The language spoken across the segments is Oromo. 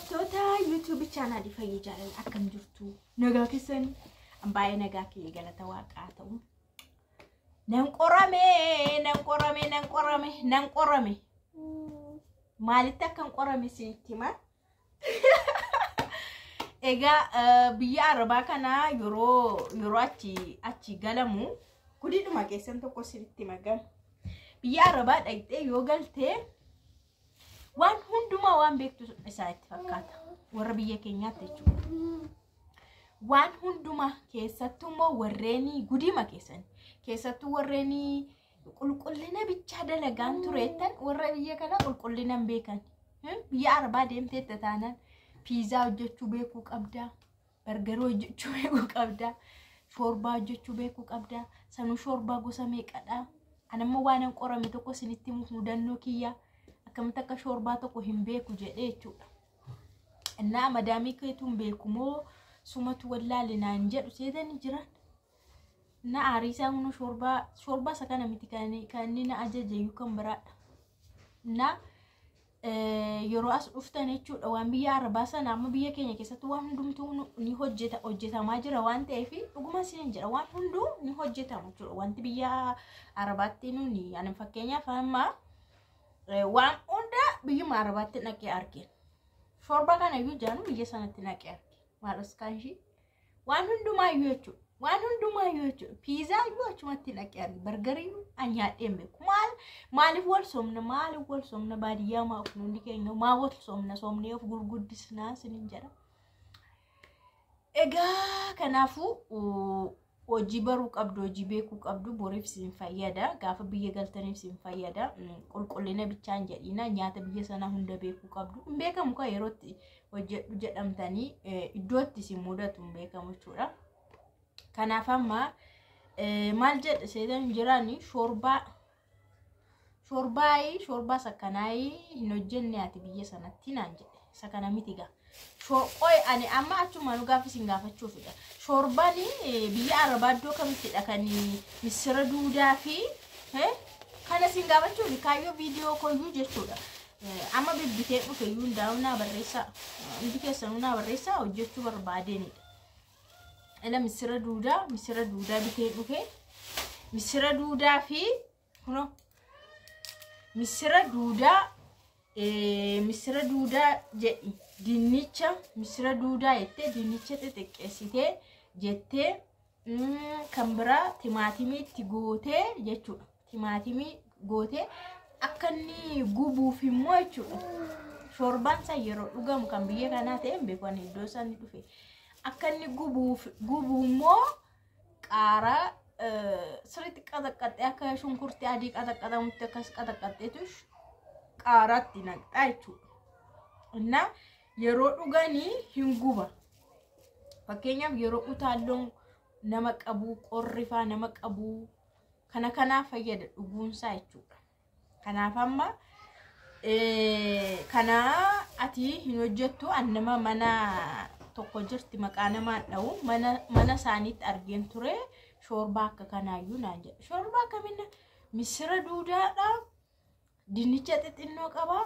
Hordoftoota YouTube chaanaalii Fayyee Jaalala, akkam jirtu? Nagaa keessanii? Baay'ee nagaa kiyya, galata waaqaa ta'u. Nan qorame, nan qorame, nan qorame, nan qorame. Maalitti akkan qorame isinitti himaa? Egaa biyya Arabaa kana yeroo achi galamu gudiidhuma keessan tokko isinitti himaa. Biyya Arabaa dhaqxee yoo galtee waan hundumaa waan beektu isaa itti fakkaata. Warra biyya keenyaatti jechuudha. Waan hundumaa, keessattuu immoo warreen gudiima keessan, keessattuu warreen qulqullina bichaa dalagaan tureettan, warra biyya kana qulqullina hin beekan. Biyya Arabaa deemteetta taanaan piizaa hojjechuu beekuu qabdaa. Bargarii hojjechuu beekuu qabdaa. Shoorbaa hojjechuu beekuu qabdaa. Sanuu shoorbaa gosa meeqadhaa? Anammoo waan hin qorame tokko isinitti himuuf, mudannoo kiyyaa akkamitti akka shoorbaa tokko hin beeku jedhee jechuudha. Innaa madaamii keetu hin beeku moo sumatu wallaale naan jedhu seetanii jiran. Na aariisaa kun shoorbaa isa kana miti, kan inni na ajaje iyyuu kan biraadha. Na yeroo as dhuftan jechuudha, waan biyya Arabaa sana amma biyya keenya keessatti waan hundumtuu ni hojjeta, hojjetamaa jira waan ta'eef, dhuguma isin jedha, waan hunduu ni hojjetamu jechuudha. Wanti biyya Arabaatti nuni ani fakkeenyaaf amma waan hunda biyyuma Arabaatti naqee argeen. Shoorbaa kana iyyuu jaanu biyya sanatti naqee arge. Maal kaanshii waan hundumaayyuu jechuudha. Waan hundumaayyuu jechuudha. Piizaa iyyuu achumatti naqee arge. Bargarii iyyuu an nyaadhee hin beeku. Maal, maaliif wal soomna? Maaliif wal soomna? Baadiyyaa maa of hundi keenya maa wal soomna? Soomnee of gurguddisnaa isiniin jedha. Egaa kanaafuu hojii baruu qabdu, hojii beekuu qabdu, boriif isin fayyada. Gaafa biyya galtaniif isin fayyada. Qulqullina bichaan jedhina, nyaata biyya sanaa hunda beekuu qabdu. Hin beekamu kan yerootti hojjedhu jedhamtanii iddootti isin mudatu hin beekamu jechuudha. Kanaaf amma maal jedhe seetan jirani, shoorbaa sakkanaayii hin hojjenne ati biyya sanatti naan jedhe. Isa kana miti gaa. Qoy, ani amma achuma nu gaafa isin gaafachuufidha. Shoorbaan biyya Arabaa iddoo kamittidha kan misira duudaa fi kana isin gaafachuufi kaayyoo viidiyoo koyyuu jechuudha. Amma bibbitee dhufe iyyuu hundaa'u naa barreessaa. Hundi keessanuu naa barreessaa, hojjechuu barbaadenidha. Ila misira duudaa bitee dhufe. Misira duudaa fi kunoo misira duudaa jedhi, dinnicha, misira duudaa jettee dinnicha xixiqqeessitee jettee, kan biraa timaatimii itti gootee jechuudha. Timaatimii gootee akka inni gubuuf immoo jechuudha. Shoorbaan isaa yeroo dhugamu kan biyya kanaa ta'e hin beeku ani iddoo isaan dhufe. Akka inni gubuuf gubu immoo qaaraa sirriitti qaxaqqaxxee, akka shunkurtii adii qaxaqqaxamutti akkas qaxaqqaxxeetu qaaraatti naqxaa jechuudha. Innaa yeroo dhuganii hin guba. Fakkeenyaaf yeroo utaalloon nama qabu, qorri faa nama qabu, kana kanaaf fayyada dhuguunsaa jechuudha. Kanaaf amma kana ati hin hojjettu, an nama mana tokko jirti, maqaa namaan dha'u, mana isaaniitti argeen ture shoorbaa akka kanaayyuu naan jedhe. Shoorbaa akkamiin? Misira duudaadha. Dinnicha xixinnoo qaba.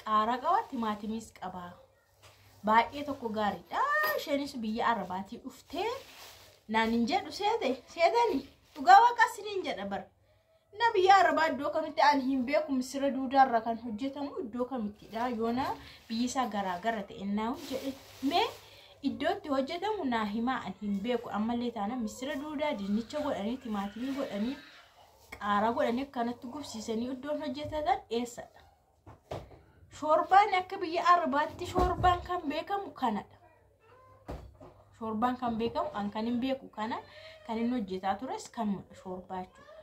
Qaaraa qaba. Timaatimiis qaba. Baay'ee tokko gaariidha. Isheenis biyya Arabaatii dhuftee naan hin jedhu seete seetani, dhugaa waaqa isiniin jedha bara. Na biyya Arabaa iddoo kamitti ani hin beeku, misira duudaarra kan hojjetamu iddoo kamittidha? Yoona biyyi isaa garaagara ta'e naa jedhe, mee iddoo itti hojjetamu naa himaa, ani hin beeku. Ammallee taana misira duudaa dinnicha godhanii, timaatimii godhanii, qaaraa godhanii akkanatti gubsiisanii iddoon hojjetatan eessadha? Shoorbaan akka biyya Arabaatti shoorbaan kan beekamu kanadha. Shoorbaan kan beekamu an kan hin beeku kana, kan inni hojjetaa tures kanuma shoorbaa jechuudha.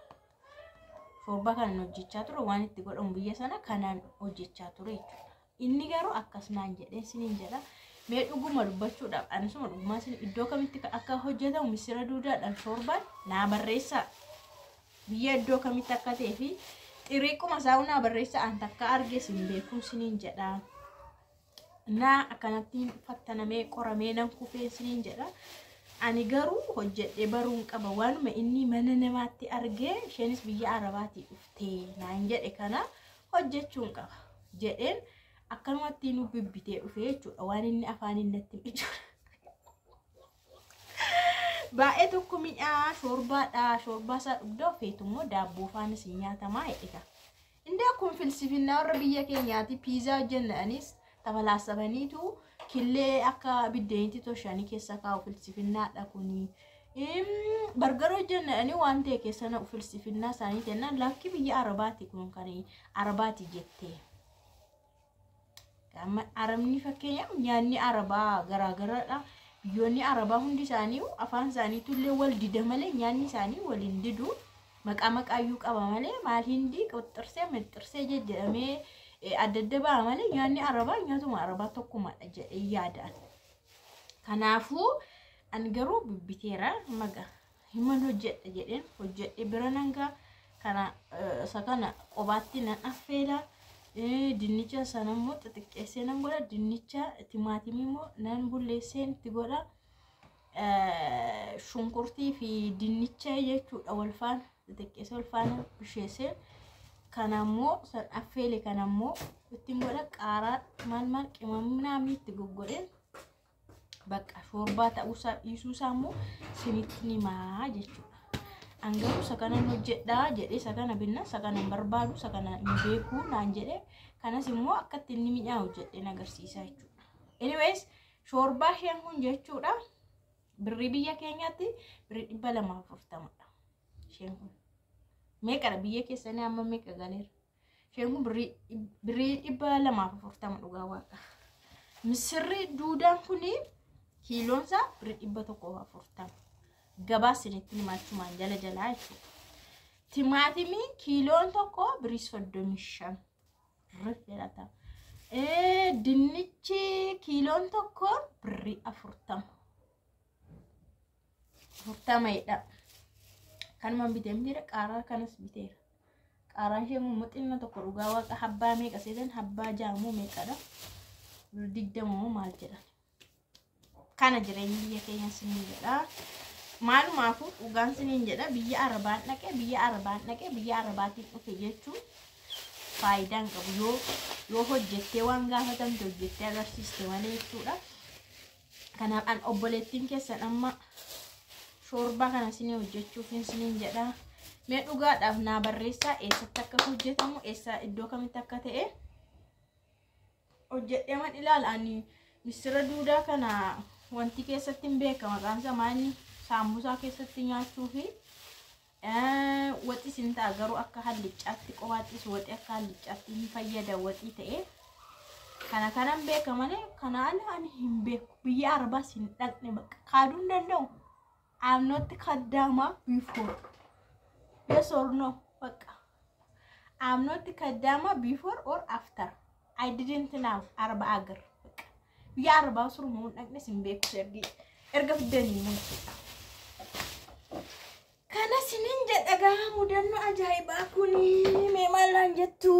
Shoorbaa kan inni hojjechaa ture, waan itti godhamu biyya sana kanaan hojjechaa ture jechuudha. Inni garuu akkas naan jedhee isiniin jedha. Mee dhuguma dubbachuudhaaf anisuma dhugumaa isin iddoo kamitti akka hojjetamu misira duudaadhaan shoorbaan naa barreessaa. Biyya iddoo kamitti akka ta'ee fi xiriiquma isaa naa barreessaa, an takka arge isin beekuun isiniin jedha. Naa akkanatti fattanamee qoramee nan kufee isiniin jedha. Ani garuu hojjedhee baruun qaba. Waanuma inni mana namaatti argee, isheenis biyya Arabaatii dhuftee naan jedhe kana hojjechuun qaba jedheen. Akkanumatti nu bibbitee dhufe jechuudha. Waan inni afaan inni natti jechuudha. Baay'ee tokko mi'aa shoorbaadha. Shoorbaa isaa dhugdaa feetu immoo daabboo faanis hin nyaatamaa jedheka. Inni akkuma filsifinnaa warra biyya keenyaati piizaa hojjennaanis tabalaasabaniitu killee akka biddeenitti toshanii keessa kaa'u filsifinnaadha kuni. Bargara hojjennanii waan ta'e keessa naqu filsifinnaa isaanii jennaan lakki biyya Arabaati kun kan Arabaati jettee. Arabni fakkeenyaaf nyaanni Arabaa garaagaradha. Biyyoonni Arabaa hundi isaanii afaan isaaniitu illee wal dida malee nyaanni isaanii wal hin didu. Maqaa maqaayyuu qaba malee maal hindi qoxxirsee mixxirsee jedhamee adda adda ba'a malee nyaanni Arabaa nyaatuma Arabaa tokkumadha jedhee yaadaan. Kanaafuu ani garuu bibbiteera maga himan hojjedha jedheen hojjedhe bira nangaa kana isa kana qobaatti nan affeela. Dinnicha sana immoo xixiqqeessee nan godha. Dinnicha timaatimii immoo nan bulleessee itti godha. Shunkurtii fi dinnicha jechuudha wal faana xixiqqeessee wal faana bisheessee kana immoo san affeele kana immoo ittiin godha. Qaaraa maal maal qimamni itti goggodheen bakka shoorbaa ta'uusaa dhiisuusaa immoo sinitti himaa jechuudha. An garuu isa kanan hojjedhaa jedhee isa kana binna isa kana hin barbaadu isa kana hin beeku naan jedhee kanas immoo akkatti inni mi'aawu jedheen agarsiisa jechuudha. Anyways shoorbaa isheen kun jechuudha birrii biyya keenyaatti birrii 240dha. Isheen kun meeqadha biyya keessanii amma meeqa galeera? Isheen kun birrii 240 dhugaa waaqa. Misirri duudaan kuni kiiloonsaa birrii 140. Gabaa isinitti himachumaan jala jalaa jechuudha. Timaatimii kiiloon tokko birrii 35. Rif jedhata. Dinnichi kiiloon tokko birrii 40. 40 jedha. Kanumaan bitee jira qaaraa kanas biteera. Qaaraan ishee immoo xinna tokko dhugaa waaqa habbaa meeqa seetan habbaa jaamoo meeqadha? Birrii 20 moo maal jedhan? Kana jireenya biyya keenya siniin jedha. Maalumaafuu dhugaan siniin jedha biyya Arabaan dhaqee biyya Arabaan dhaqee biyya Arabaatiin dhufe jechuun faayidaa hin qabu yoo hojjettee waan gaafatamte hojjettee agarsiiste malee jechuudha. Kanaaf an obboleettiin keessan amma shoorbaa kana sinii hojjechuuf siniin jedha. Mee dhugaadhaaf naa barreessaa eessatti akka hojjetamu eessa iddoo kamitti akka ta'e hojjedhee man ilaala. Ani misira duudaa kana wanti keessatti hin beeka maqaan isaa maali saambusaa keessatti nyaachuu fi waxi sin ta'a garuu akka halliccaatti qobaattis waxi akka halliccaatti hin fayyada waxii ta'e kana kanan beeka malee kana ala ani hin beeku biyya Arabaas hin dhaqne bakka kaaduu hin danda'u. I'm not kadama before. Yes or no? Bakka. I'm not kadama before or after. I didn't know Araba agar. Biyya Arabaa suruma hin dhaqnes hin beeku erga fiddanii immoo jechuudha. Kana sinin jedha gaa mudannoo ajaa'ibaa kuni mee maal naan jettu?